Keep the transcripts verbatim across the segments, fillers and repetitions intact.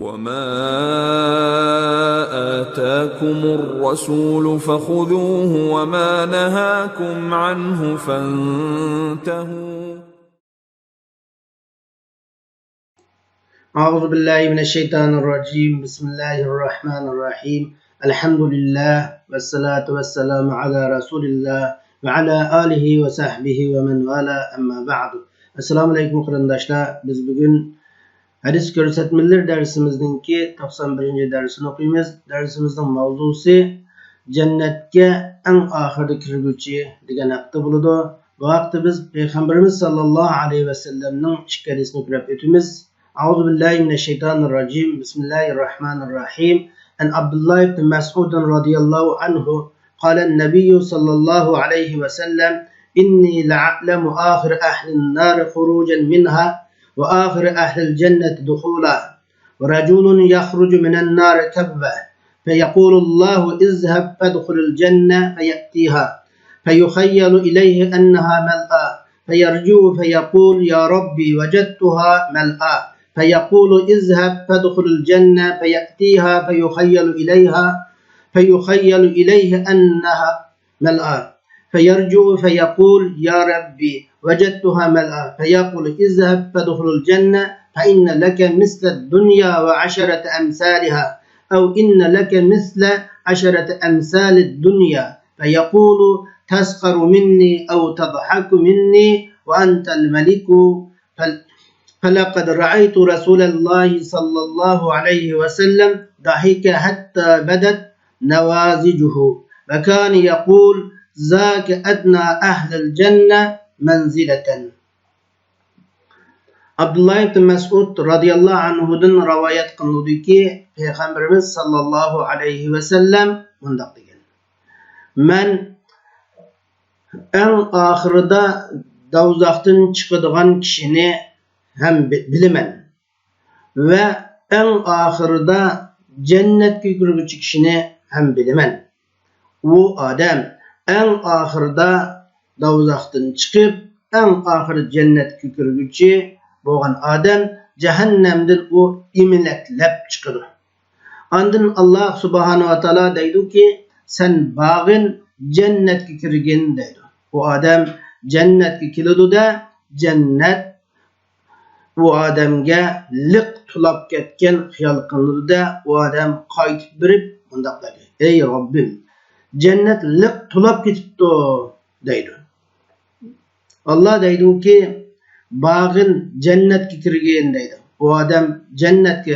وما آتاكم الرسول فخذوه وما نهاكم عنه فانتهوا. أعوذ بالله من الشيطان الرجيم. بسم الله الرحمن الرحيم. الحمد لله والصلاة والسلام على رسول الله وعلى آله وصحبه ومن والاه، أما بعد. ئەسسالامۇ ئەلەيكۇم قېرىنداشلار. بىز بۈگۈن ھەدىس كۆرسەتمىلىرى دەرسىمىزنىڭكى توقسان بىرىنچى دەرسىنى ئوقۇيمىز. دەرسىمىزنىڭ ماۋزۇسى جەننەتكە ئەڭ ئاخىرىدا كىرگۈچى دېگەن ھەقتە بولىدۇ. بۇ ھەقتە بىز پەيغەمبىرىمىز ساللاللاھۇ ئەلەيھى ۋەسەللەمنىڭ ئىككى ھەدىسىنى كۆرۈپ ئۆتىمىز. أعوذ بالله من الشيطان الرجيم. بسم الله الرحمن الرحيم. عن عبد الله بن مسعود رضي الله عنه قال النبي صلى الله عليه وسلم: إني لأعلم آخر أهل النار خروجا منها وآخر أهل الجنة دخولا، ورجل يخرج من النار كبة، فيقول الله: اذهب فادخل الجنة، فيأتيها، فيخيل إليه أنها ملأى، فيرجع فيقول: يا رب، وجدتها ملأى، فيقول: اذهب فادخل الجنة، فيأتيها، فيخيل إليها، فيخيل إليه أنها ملأى، فيرجع فيقول: يا رب، وجدتها ملأى، فيقول: اذهب فادخل الجنة، فإن لك مثل الدنيا وعشرة أمثالها، أو إن لك مثل عشرة أمثال الدنيا، فيقول: تسخر مني أو تضحك مني وأنت الملك؟ فل-، فلقد رأيت رسول الله صلى الله عليه وسلم ضحك حتى بدت نواجذه، وكان يقول: ذاك أدنى أهل الجنة منزلة. ئابدۇللا ئىبن مەسئۇد رازىياللاھۇ ئەنھۇدىن رىۋايەت قىلىنىدۇكى، پەيغەمبىرىمىز ساللاللاھۇ ئەلەيھى ۋەسەللەم مۇنداق دېگەن: مەن ئەڭ ئاخىرىدا دوزاختىن چىقىدىغان كىشىنى ھەم بى-، بىلىمەن ۋە ئەڭ ئاخىرىدا جەننەتكە كىرگۈچى كىشىنى ھەم بىلىمەن. ئۇ ئادەم ئەڭ ئاخىرىدا دوزاختىن چىقىپ، ئەڭ ئاخىرى جەننەتكە كىرگۈچى بولغان ئادەم جەھەننەمدىن ئۇ ئىمىلەكلەپ چىقىدۇ. ئاندىن ئاللاھ سۇبھانەھۇ ۋە تائالا دەيدۇكى، سەن بارغىن، جەننەتكە كىرگىن دەيدۇ. ئۇ ئادەم جەننەتكە كېلىدۇ-دە، جەننەت ئۇ ئادەمگە لىق تولاپ كەتكەن خىيال قىلىنىدۇ-دە، ئۇ ئادەم قايتىپ بېرىپ مۇنداق دەيدۇ: ئەي رەببىم، جەننەت لىق تولاپ كېتىپتۇ دەيدۇ. ئاللاھ دەيدۇكى، بارغىن، جەننەتكە كىرگىن دەيدۇ. ئۇ ئادەم جەننەتكە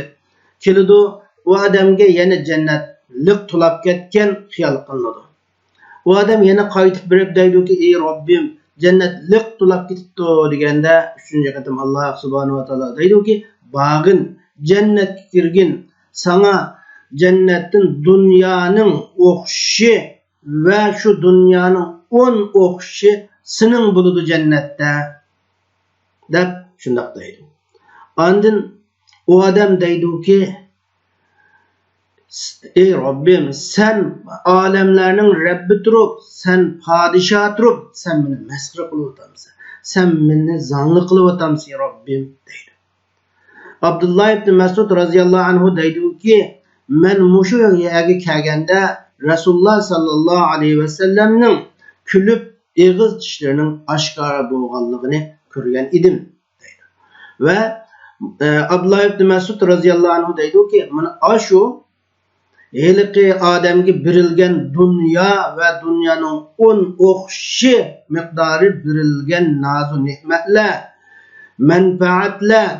كېلىدۇ، ئۇ ئادەمگە يەنە جەننەت لىق تولاپ كەتكەن خىيال قىلىنىدۇ. ئۇ ئادەم يەنە قايتىپ بېرىپ دەيدۇكى، ئەي رەببىم، جەننەت لىق تولاپ كېتىپتۇ دېگەندە، ئۈچىنچى قېتىم ئاللاھ سۇبھانەھۇ ۋە تائالا دەيدۇكى، بارغىن، جەننەتكە كىرگىن، ساڭا جەننەتتىن دۇنيانىڭ ئوخشىشى ۋە شۇ دۇنيانىڭ ئون ئوخشىشى سېنىڭ بولىدۇ جەننەتتە، دەپ شۇنداق دەيدۇ. ئاندىن ئۇ ئادەم دەيدۇكى، ئەي رەببىم، سەن ئالەملەرنىڭ رەببى تۇرۇپ، سەن پادىشاھ تۇرۇپ، سەن مېنى مەسخىرە قىلىۋاتامسەن، سەن مېنى زاڭلىق قىلىۋاتامسەن، رەببىم، دەيدۇ. ئابدۇللا ئىبنى مەسئۇد رازىياللاھۇ ئەنھۇ دەيدۇكى، مەن مۇشۇ يەرگە كەلگەندە رەسۇلۇللا ساللاللاھۇ ئەلەيھى ۋەسەللەمنىڭ كۈلۈپ، ئېغىز چىشلىرىنىڭ ئاشكارا بولغانلىقىنى كۆرگەن ئىدىم، دەيدۇ. ۋە، ئە، ئابدۇللا ئىبنى مەسئۇد رازىياللاھۇ ئەنھۇ دەيدۇكى، مانا ئاشۇ ھېلىقى ئادەمگە بېرىلگەن دۇنيا ۋە دۇنيانىڭ ئون ئوخشىشى مىقدارى بېرىلگەن نازۇ نېمەتلەر، مەنپەئەتلەر،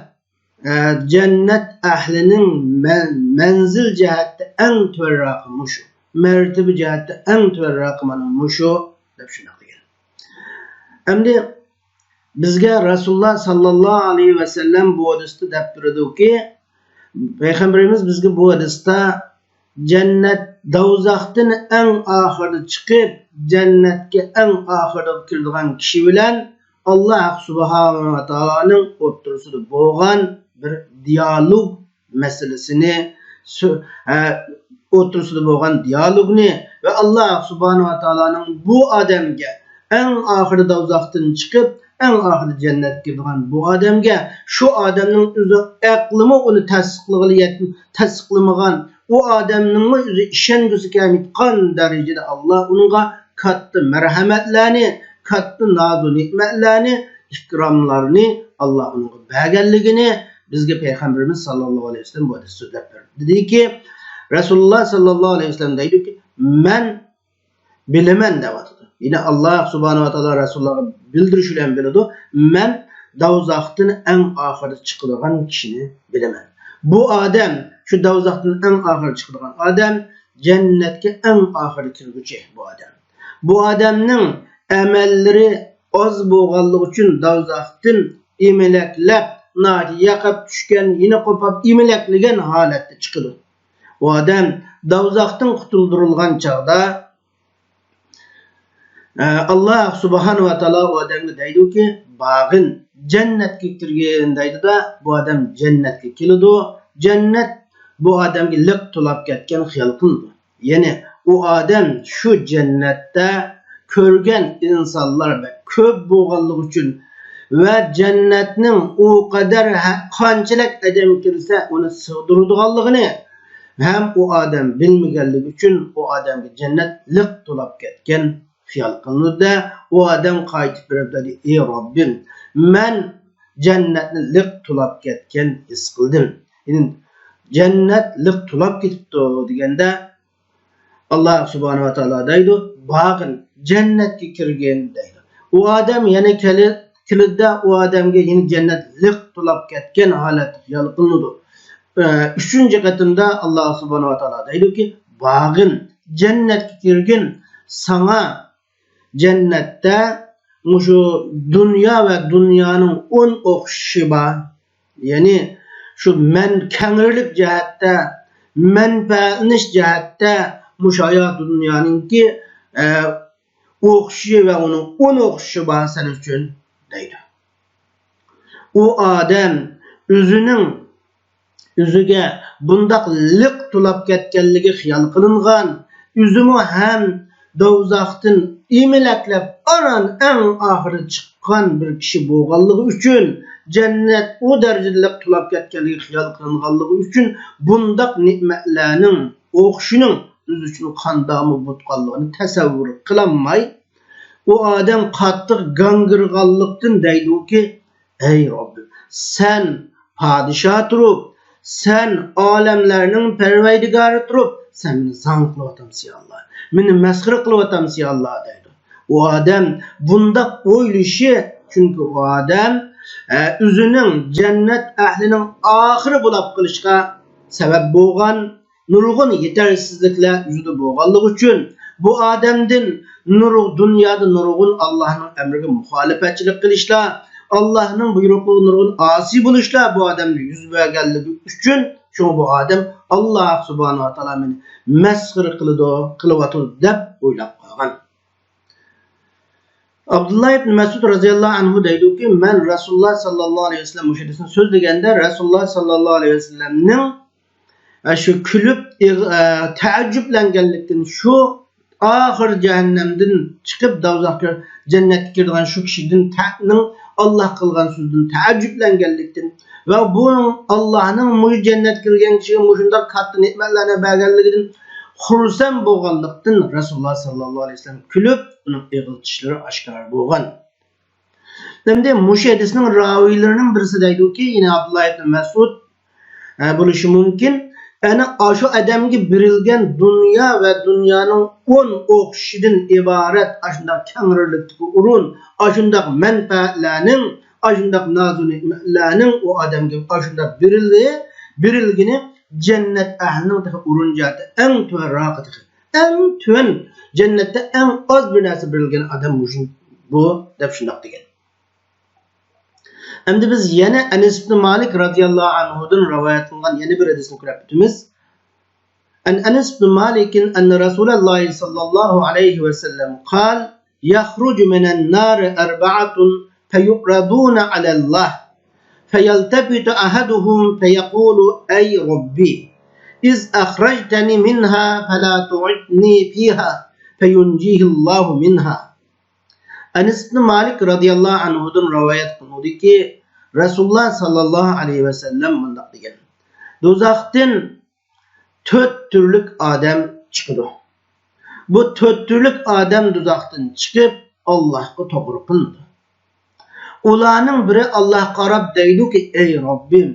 ئە، جەننەت ئەھلىنىڭ مەن-، مەنزىل جەھەتتە ئەڭ تۆۋەنراقى مۇشۇ، مەرتىبە جەھەتتە ئەڭ تۆۋەنراقى مانا مۇشۇ، دەپ شۇنداق دېگەن. ئەمدى بىزگە رەسۇلۇللا ساللاللاھۇ ئەلەيھى ۋەسەللەم بۇ ھەدىستە دەپ بېرىدۇكى، پەيغەمبىرىمىز بىزگە بۇ ھەدىستە جەننەت، دوزاختىن ئەڭ ئاخىرىدا چىقىپ، جەننەتكە ئەڭ ئاخىرىدا كىرىدىغان كىشى بىلەن ئاللاھ سۇبھانەھۇ ۋە تائالانىڭ ئوتتۇرىسىدا بولغان بىر دىيالوگ مەسىلىسىنى، سۆ-، ھە، ئوتتۇرىسىدا بولغان دىيالوگنى ۋە ئاللاھ سۇبھانەھۇ ۋە تائالانىڭ بۇ ئادەمگە ئەڭ ئاخىرى دوزاختىن چىقىپ، ئەڭ ئاخىرىدا جەننەتكە كىرىدىغان بۇ ئادەمگە، شۇ ئادەمنىڭ ئۆزى ئەقلىمۇ ئۇنى تەستىقلىغىلى يەت-، تەستىقلىمىغان، ئۇ ئادەمنىڭمۇ ئۆزى ئىشەنگۈسى كەلمەيدىغان دەرىجىدە ئاللا ئۇنىڭغا كاتتا مەرھەمەتلەرنى، كاتتا نازۇ نېمەتلەرنى، ئىكراملارنى ئاللا ئۇنىڭغا بەرگەنلىكىنى بىزگە پەيغەمبىرىمىز ساللاللاھۇ ئەلەيھى ۋەسەللەم بۇ ھەدىستە سۆزلەپ بەردى. دېدىكى، رەسۇلۇللا ساللاللاھۇ ئەلەيھى ۋەسەللەم دەيدۇكى، مەن بىلىمەن دەۋاتىدۇ. يەنى ئاللا سۇبھانەھۇ ۋە تائالا رەسۇللارغا بىلدۈرۈش بىلەن بىلىدۇ، مەن دوزاختىن ئەڭ ئاخىرىدا چىقىدىغان كىشىنى بىلىمەن. بۇ ئادەم، شۇ دوزاختىن ئەڭ ئاخىرىدا چىقىدىغان ئادەم جەننەتكە ئەڭ ئاخىرىدا كىرگۈچى بۇ ئادەم. بۇ ئادەمنىڭ ئەمەللىرى ئاز بولغانلىقى ئۈچۈن دوزاختىن ئىمىلەكلەپ، ناھايىتى ياقىپ چۈشكەن، يېنى قوپۇپ ئىمىلەكلىگەن ھالەتتە چىقىدۇ. ئۇ ئادەم دوزاختىن قۇتۇلدۇرۇلغان چاغدا، ئە، ئاللا سۇبھانەھۇ ۋە تائالا ئۇ ئادەمگە دەيدۇكى، «بارغىن، جەننەتكە كىرگىن» دەيدۇ-دە، بۇ ئادەم جەننەتكە كېلىدۇ. جەننەت بۇ ئادەمگە لىق تولاپ كەتكەن خىيال قىلىنىدۇ. يەنى ئۇ ئادەم شۇ جەننەتتە كۆرگەن ئىنسانلار بەك كۆپ بولغانلىقى ئۈچۈن ۋە جەننەتنىڭ ئۇ قەدەر ھە-، قانچىلىك ئادەم كىرسە ئۇنى سىغدۇرىدىغانلىقىنى ھەم ئۇ ئادەم بىلمىگەنلىكى ئۈچۈن ئۇ ئادەمگە جەننەت لىق تولاپ كەتكەن خىيال قىلىنىدۇ-دە، ئۇ ئادەم قايتىپ بېرىپ دەيدۇ، «ئى رەببىم، مەن جەننەتنى لىق تولاپ كەتكەن ھېس قىلدىم.» يەنى جەننەت لىق تولاپ كېتىپتۇ دېگەندە، ئاللا سۇبھانەھۇ ۋە تائالا دەيدۇ، «بارغىن، جەننەتكە كىرگىن» دەيدۇ. ئۇ ئادەم يەنە كېلىپ، كېلىدىدە، ئۇ ئادەمگە يەنە جەننەت لىق تولاپ كەتكەن ھالەتتە خىيال قىلىنىدۇ. ئە، ئۈچىنچى قېتىمدا ئاللا سۇبھانەھۇ ۋە تائالا دەيدۇكى، «بارغىن، جەننەتكە كىرگىن، ساڭا جەننەتتە مۇشۇ دۇنيا ۋە دۇنيانىڭ ئون ئوخشىشى بار.» يەنى شۇ مەن-، كەڭرىلىك جەھەتتە، مەنپەئەتلىنىش جەھەتتە مۇشۇ ھايات دۇنيانىڭكى، ئە، ئوخشىشى ۋە ئۇنىڭ ئون ئوخشىشى بار سەن ئۈچۈن، دەيدۇ. ئۇ ئادەم ئۆزىنىڭ ئۆزىگە بۇنداق لىق تولاپ كەتكەنلىكى خىيال قىلىنغان، ئۆزىمۇ ھەم دوزاختىن ئىمىلەكلەپ ئاران ئەڭ ئاخىرى چىققان بىر كىشى بولغانلىقى ئۈچۈن، جەننەت ئۇ دەرىجىدە لىق تولاپ كەتكەنلىكى خىيال قىلىنغانلىقى ئۈچۈن، بۇنداق نېمەتلەرنىڭ ئوخشىشىنىڭ ئۆزى ئۈچۈن قانداقمۇ بولىدىغانلىقىنى تەسەۋۋۇر قىلالماي، ئۇ ئادەم قاتتىق گاڭگىرىغانلىقتىن دەيدۇكى، ئەي رەببىم، سەن پادىشاھ تۇرۇپ، سەن ئالەملەرنىڭ پەرۋەردىگارى تۇرۇپ، سەن مېنى زاڭ قىلىۋاتامسەن يا ئاللا، مېنى مەسخىرە قىلىۋاتامسەن يا ئاللا دەيدۇ. ئۇ ئادەم بۇنداق ئويلىشى، چۈنكى ئۇ ئادەم، ئە، ئۆزىنىڭ جەننەت ئەھلىنىڭ ئاخىرى بولاپ قېلىشقا سەۋەب بولغان نۇرغۇن يېتەرسىزلىكلەر يۈزىدە بولغانلىقى ئۈچۈن، بۇ ئادەمدىن نۇر-، دۇنيادا نۇرغۇن ئاللاھنىڭ ئەمرىگە مۇخالىپەتچىلىك قىلىشلار، ئاللاھنىڭ بۇيرۇقىغا نۇرغۇن ئاسىي بولۇشلار بۇ ئادەمدە يۈز بەرگەنلىكى ئۈچۈن، شۇڭا بۇ ئادەم، «ئاللاھ سۇبھانەھۇ ۋە تائالا مېنى مەسخىرە قىلىدۇ، قىلىۋاتىدۇ» دەپ ئويلاپ قالغان. ئابدۇللا ئىبن مەسئۇد رەزىياللاھۇ ئەنھۇ دەيدۇكى، مەن رەسۇلۇللا ساللاللاھۇ ئەلەيھى ۋەسەللەم مۇشۇ ھەدىسنى سۆزلىگەندە، رەسۇلۇللا ساللاللاھۇ ئەلەيھى ۋەسەللەمنىڭ، ئە، شۇ كۈلۈپ، ئېغ-، ئە، تەئەججۈپلەنگەنلىكتىن، شۇ ئاخىر جەھەننەمدىن چىقىپ، دوزاخقا، جەننەتكە كىرىدىغان شۇ كىشىدىن تە-، نىڭ ئاللاھ قىلغان سۆزىدىن تەئەججۈپلەنگەنلىكتىن ۋە بۇ ئاللاھنىڭ مۇشۇ جەننەتكە كىرگەن كىشىگە مۇشۇنداق كاتتا نېمەتلەرنى بەرگەنلىكىدىن خۇرسەن بولغانلىقتىن، رەسۇلۇللا ساللاللاھۇ ئەلەيھى ۋەسەللەم كۈلۈپ، ئۇنىڭ ئېغىز چىشلىرى ئاشكارا بولغان. ئەمدى مۇشۇ ھەدىسنىڭ راۋىيلىرىنىڭ بىرسى دەيدۇكى، يەنى ئابدۇللا ئىبن مەسئۇد، ئە، بولۇشى مۇمكىن. ئەنە ئاشۇ ئادەمگە بېرىلگەن دۇنيا ۋە دۇنيانىڭ ئون ئوخشىشىدىن ئىبارەت ئاشۇنداق كەڭرىلىكتىكى ئورۇن، ئاشۇنداق مەنپەئەتلەرنىڭ، ئاشۇنداق نازۇ نېمەتلەرنىڭ ئۇ ئادەمگە ئاشۇنداق بېرىلى-، بېرىلگىنى جەننەت ئەھلىنىڭ تېخى ئورۇن جەھەتتە ئەڭ تۆۋەنراقى تېخى. ئەڭ تۆۋەن، جەننەتتە ئەڭ ئاز بىر نەرسە بېرىلگەن ئادەم مۇشۇ، بۇ، دەپ شۇنداق دېگەن. ئەمدى بىز يەنە ئەنەس ئىبن مالىك رەزىياللاھۇ ئەنھۇدىن رىۋايەت قىلىنغان يەنە بىر ھەدىسنى كۆرۈپ ئۆتىمىز. عن أنس بن مالك أن رسول الله صلى الله عليه وسلم قال: يخرج من النار أربعة فيعرضون على الله، فيلتفت أحدهم فيقول: أي ربي، إذ أخرجتني منها فلا تعدني فيها، فينجيه الله منها. ئەنەس ئىبن مالىك رازىياللاھۇ ئەنھۇدىن رىۋايەت قىلىنىدۇكى، رەسۇلۇللا ساللاللاھۇ ئەلەيھى ۋەسەللەم مۇنداق دېگەن: دوزاختىن تۆت تۈرلۈك ئادەم چىقىدۇ. بۇ تۆت تۈرلۈك ئادەم دوزاختىن چىقىپ، ئاللاھقا توغرا قىلىنىدۇ. ئۇلارنىڭ بىرى ئاللاھقا قاراپ دەيدۇكى، ئەي رەببىم،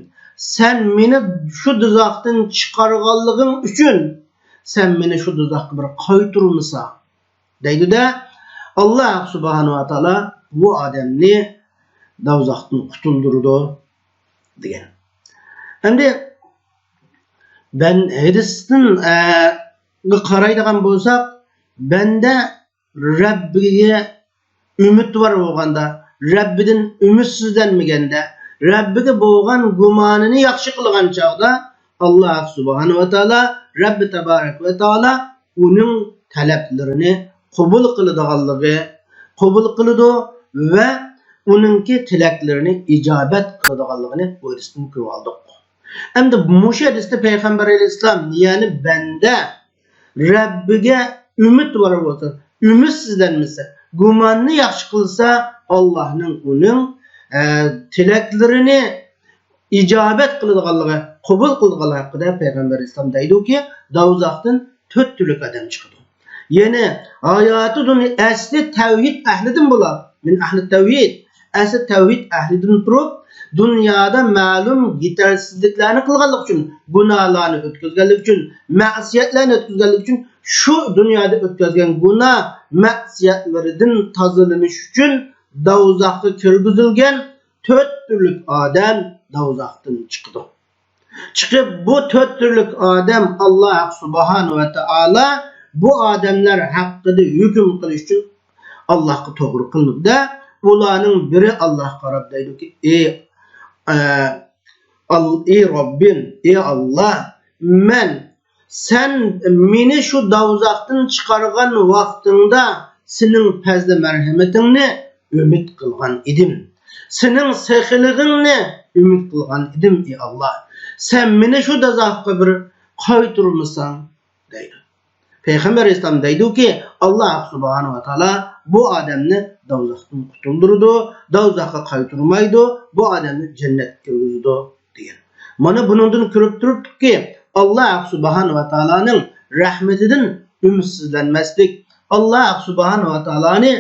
سەن مېنى شۇ دوزاختىن چىقارغانلىقىڭ ئۈچۈن، سەن مېنى شۇ دوزاخقا بىر قايتۇرمىساڭ، دەيدۇ-دە، ئاللاھ سۇبھانەھۇ ۋە تائالا بۇ ئادەمنى دوزاختىن قۇتۇلدۇرىدۇ، دېگەن. ئەمدى بەن-، ھەدىستىن، ئە، قارايدىغان بولساق، بەندە رەببىگە ئۈمىدۋار بولغاندا، رەببىدىن ئۈمىدسىزلەنمىگەندە، رەببىگە بولغان گۇمانىنى ياخشى قىلغان چاغدا، ئاللاھ سۇبھانەھۇ ۋە تائالا، رەببى تەبارەك ۋە تائالا ئۇنىڭ تەلەپلىرىنى قوبۇل قىلىدىغانلىقى، قوبۇل قىلىدۇ ۋە ئۇنىڭكى تىلەكلىرىنى ئىجابەت قىلىدىغانلىقىنى بۇ ھەدىستىن كۆرۈۋالدۇق. ئەمدى مۇشۇ ھەدىستە پەيغەمبەر ئەلەيھىسسالام، يەنى بەندە رەببىگە ئۈمىدۋار بولسا، ئۈمىدسىزلەنمىسە، گۇماننى ياخشى قىلسا، ئاللاھنىڭ ئۇنىڭ، ئە، تىلەكلىرىنى ئىجابەت قىلىدىغانلىقى، قوبۇل قىلىدىغانلىقى ھەققىدە پەيغەمبەر ئەلەيھىسسالام دەيدۇكى، دوزاختىن تۆت تۈرلۈك ئادەم چىقىدۇ. يەنى ھاياتى دۇنيا ئەسلى تەۋھىد ئەھلىدىن بۇلار. مىن ئەھلى تەۋھىد. ئەسلى تەۋھىد ئەھلىدىن تۇرۇپ، دۇنيادا مەلۇم يېتەرسىزلىكلەرنى قىلغانلىقى ئۈچۈن، گۇناھلارنى ئۆتكۈزگەنلىكى ئۈچۈن، مەسىيەتلەرنى ئۆتكۈزگەنلىكى ئۈچۈن، شۇ دۇنيادا ئۆتكۈزگەن گۇناھ مەسىيەتلىرىدىن تازىلىنىش ئۈچۈن دوزاخقا كىرگۈزۈلگەن تۆت تۈرلۈك ئادەم دوزاختىن چىقىدۇ. چىقىپ، بۇ تۆت تۈرلۈك ئادەم، ئاللاھ سۇبھانەھۇ ۋە تائالا بۇ ئادەملەر ھەققىدە ھۆكۈم قىلىش ئۈچۈن ئاللاھقا توغرا قىلىنىدۇ-دە، ئۇلارنىڭ بىرى ئاللاھقا قاراپ دەيدۇكى، ئى، ئە، ئال-، ئى رەببىم، ئى ئاللاھ، مەن سەن مېنى شۇ دوزاختىن چىقارغان ۋاقتىڭدا سېنىڭ پەزلى مەرھەمىتىڭنى ئۈمىد قىلغان ئىدىم. سېنىڭ سېخىيلىقىڭنى ئۈمىد قىلغان ئىدىم، ئى ئاللاھ. سەن مېنى شۇ دوزاخقا بىر قايتۇرمىساڭ، دەيدۇ. پەيغەمبەر ئەلەيھىسسالام دەيدۇكى، ئاللاھ سۇبھانەھۇ ۋە تائالا بۇ ئادەمنى دوزاختىن قۇتۇلدۇرىدۇ، دوزاخقا قايتۇرمايدۇ، بۇ ئادەمنى جەننەتكە كىرگۈزىدۇ، دېگەن. مانا بۇنىڭدىن كۆرۈپ تۇرۇپتۇكى، ئاللاھ سۇبھانەھۇ ۋە تائالانىڭ رەھمىتىدىن ئۈمىدسىزلەنمەسلىك، ئاللاھ سۇبھانەھۇ ۋە تائالانى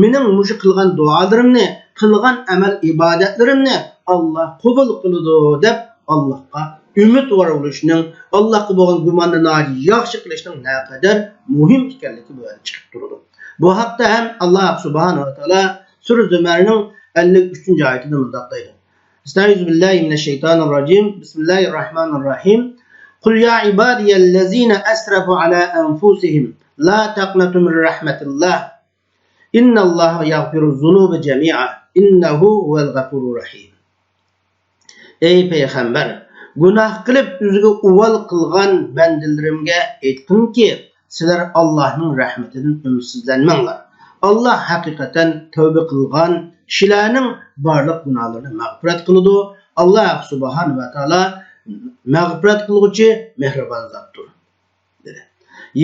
مېنىڭ مۇشۇ قىلغان دۇئالىرىمنى، قىلغان ئەمەل ئىبادەتلىرىمنى ئاللاھ قوبۇل قىلىدۇ دەپ ئاللاھقا ئۈمىدۋار بولۇشنىڭ، ئاللاھقا بولغان گۇماننى ناھايىتى ياخشى قىلىشنىڭ نەقەدەر مۇھىم ئىكەنلىكى بۇ يەردە چىقىپ تۇرىدۇ. بۇ ھەقتە ھەم ئاللاھ سۇبھانەھۇ ۋە تائالا سۈرە زۇمەرنىڭ ئەللىك ئۈچىنچى ئايىتىدە مۇنداق دەيدۇ. أعوذ بالله من الشيطان الرجيم. بسم الله الرحمن الرحيم. قل يا عبادي الذين أسرفوا على أنفسهم لا تقنطوا من رحمة الله إن الله يغفر الذنوب جميعا إنه هو الغفور الرحيم. ئەي پەيغەمبەر، گۇناھ قىلىپ ئۆزىگە ئۇۋال قىلغان بەندىلىرىمگە ئېيتقىنكى، سىلەر ئاللاھنىڭ رەھمىتىدىن ئۈمىدسىزلەنمەڭلار. ئاللاھ ھەقىقەتەن تەۋبە قىلغان كىشىلەرنىڭ بارلىق گۇناھلىرىنى مەغپىرەت قىلىدۇ. ئاللاھ سۇبھانەھۇ ۋە تائالا مەغپىرەت قىلغۇچى، مېھرىبان زاتتۇر، دېدى.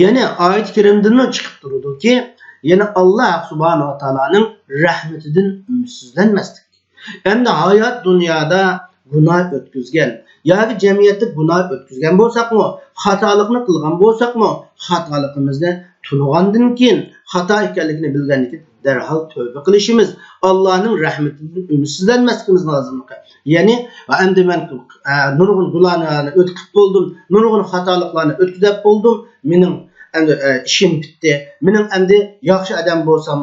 يەنى ئايەت كەرىمىدىنمۇ چىقىپ تۇرىدۇكى، يەنى ئاللاھ سۇبھانەھۇ ۋە تائالانىڭ رەھمىتىدىن ئۈمىدسىزلەنمەسلىك. ئەمدى ھايات دۇنيادا گۇناھ ئۆتكۈزگەن ياكى جەمئىيەتتە گۇناھ ئۆتكۈزگەن بولساقمۇ، خاتالىقنى قىلغان بولساقمۇ، خاتالىقىمىزنى تونۇغاندىن كېيىن، خاتا ئىكەنلىكىنى بىلگەندىن كېيىن دەرھال تەۋبە قىلىشىمىز، ئاللاھنىڭ رەھمىتىدىن ئۈمىدسىزلەنمەسلىكىمىز لازىملىقى. يەنى، ۋە ئەمدى مەن، ئە، نۇرغۇن گۇناھلارنى ئۆتكۈزۈپ بولدۇم، نۇرغۇن خاتالىقلارنى ئۆتكۈزۈپ بولدۇم، مېنىڭ ئەمدى، ئە، ئىشىم پۈتتى، مېنىڭ ئەمدى ياخشى ئادەم بولسام،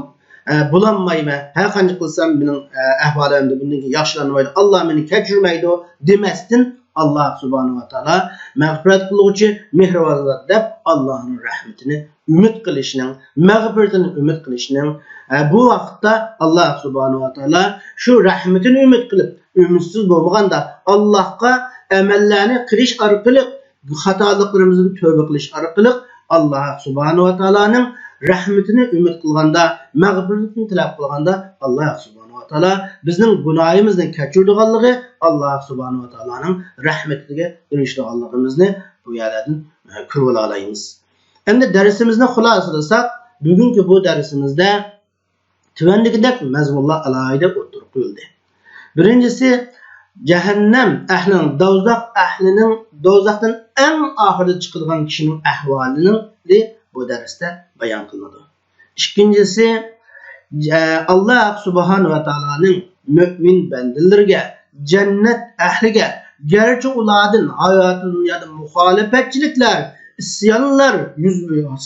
ئە، بولالمايمەن، ھەر قانچە قىلسام مېنىڭ، ئە، ئەھۋالىم ئەمدى بۇندىن كېيىن ياخشىلانمايدۇ، ئاللاھ مېنى كەچۈرمەيدۇ دېمەستىن، ئاللاھ سۇبھانەھۇ ۋە تائالا مەغپىرەت قىلغۇچى، مېھرىبان زات دەپ ئاللاھنىڭ رەھمىتىنى ئۈمىد قىلىشنىڭ، مەغپىرىتىنى ئۈمىد قىلىشنىڭ، ئە، بۇ ۋاقىتتا ئاللاھ سۇبھانەھۇ ۋە تائالا شۇ رەھمىتىنى ئۈمىد قىلىپ، ئۈمىدسىز بولمىغاندا، ئاللاھقا ئەمەللەرنى قىلىش ئارقىلىق، خاتالىقلىرىمىزدىن تەۋبە قىلىش ئارقىلىق، ئاللاھ سۇبھانەھۇ ۋە تائالانىڭ رەھمىتىنى ئۈمىد قىلغاندا، مەغپىرىتىنى تىلەپ قىلغاندا، ئاللاھ سۇبھانەھۇ ۋە تائالا بىزنىڭ گۇناھىمىزنى كەچۈرىدىغانلىقى، ئاللاھ سۇبھانەھۇ ۋە تائالانىڭ رەھمىتىگە ئېرىشىدىغانلىقىمىزنى بۇ يەرلەردىن، ئە، كۆرۈۋالالايمىز. ئەمدى دەرسىمىزنى خۇلاسىلىساق، بۈگۈنكى بۇ دەرسىمىزدە تۆۋەندىكىدەك مەزمۇنلار ئالاھىدە ئوتتۇرىغا قويۇلدى. بىرىنچىسى، جەھەننەم ئەھلىنىڭ، دوزاخ ئەھلىنىڭ، دوزاختىن ئەڭ ئاخىرىدا چىقىدىغان كىشىنىڭ ئەھۋالىنىڭ بۇ دەرستە بايان قىلىنىدۇ. ئىككىنچىسى، ئاللاھ سۇبھانەھۇ ۋە تائالانىڭ مۆمىن بەندىلىرىگە، جەننەت ئەھلىگە، گەرچە ئۇلاردىن ھاياتى دۇنيادا مۇخالىپەتچىلىكلەر، ئىسيانلار يۈز،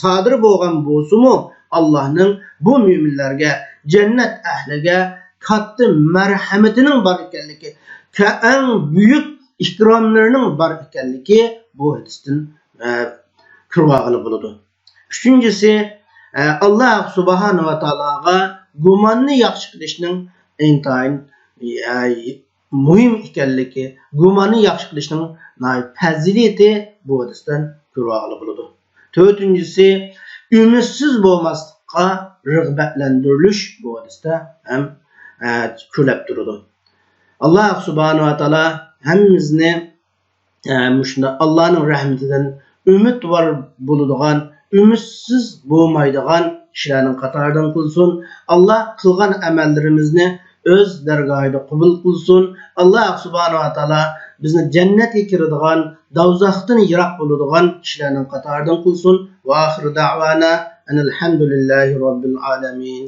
سادىر بولغان بولسىمۇ، ئاللاھنىڭ بۇ مۆمىنلەرگە، جەننەت ئەھلىگە كاتتا مەرھەمىتىنىڭ بار ئىكەنلىكى، كە-، ئەڭ بۈيۈك ئىكراملىرىنىڭ بار ئىكەنلىكى بۇ ھەدىستىن، ئە، كۆرۈۋالغىلى بولىدۇ. ئۈچىنچىسى، ئە، ئاللاھ سۇبھانەھۇ ۋە تائالاغا گۇماننى ياخشى قىلىشنىڭ ئىنتايىن، ئە، مۇھىم ئىكەنلىكى، گۇماننى ياخشى قىلىشنىڭ ناھايىتى پەزىلىتى بۇ ھەدىستىن كۆرۈۋالغىلى بولىدۇ. تۆتىنچىسى، ئۈمىدسىز بولماسلىققا رىغبەتلەندۈرۈلۈش بۇ ھەدىستە ھەم، ئە، كۆرۈلۈپ تۇرىدۇ. ئاللاھ سۇبھانەھۇ ۋە تائالا ھەممىمىزنى ئە، مۇشۇنداق ئاللانىڭ رەھمىتىدىن ئۈمىدۋار بولىدىغان، ئۈمىدسىز بولمايدىغان كىشىلەرنىڭ قاتارىدىن قىلسۇن. ئاللا قىلغان ئەمەللىرىمىزنى ئۆز دەرگاھىدا قوبۇل قىلسۇن. ئاللا سۇبھانەھۇ ۋە تائالا بىزنى جەننەتكە كىرىدىغان، دوزاختىن يىراق بولىدىغان كىشىلەرنىڭ قاتارىدىن قىلسۇن. ۋە ئاخىرۇ دەئۋانا ئەنىل ھەمدۇلىللاھى رەببىل ئالەمىن.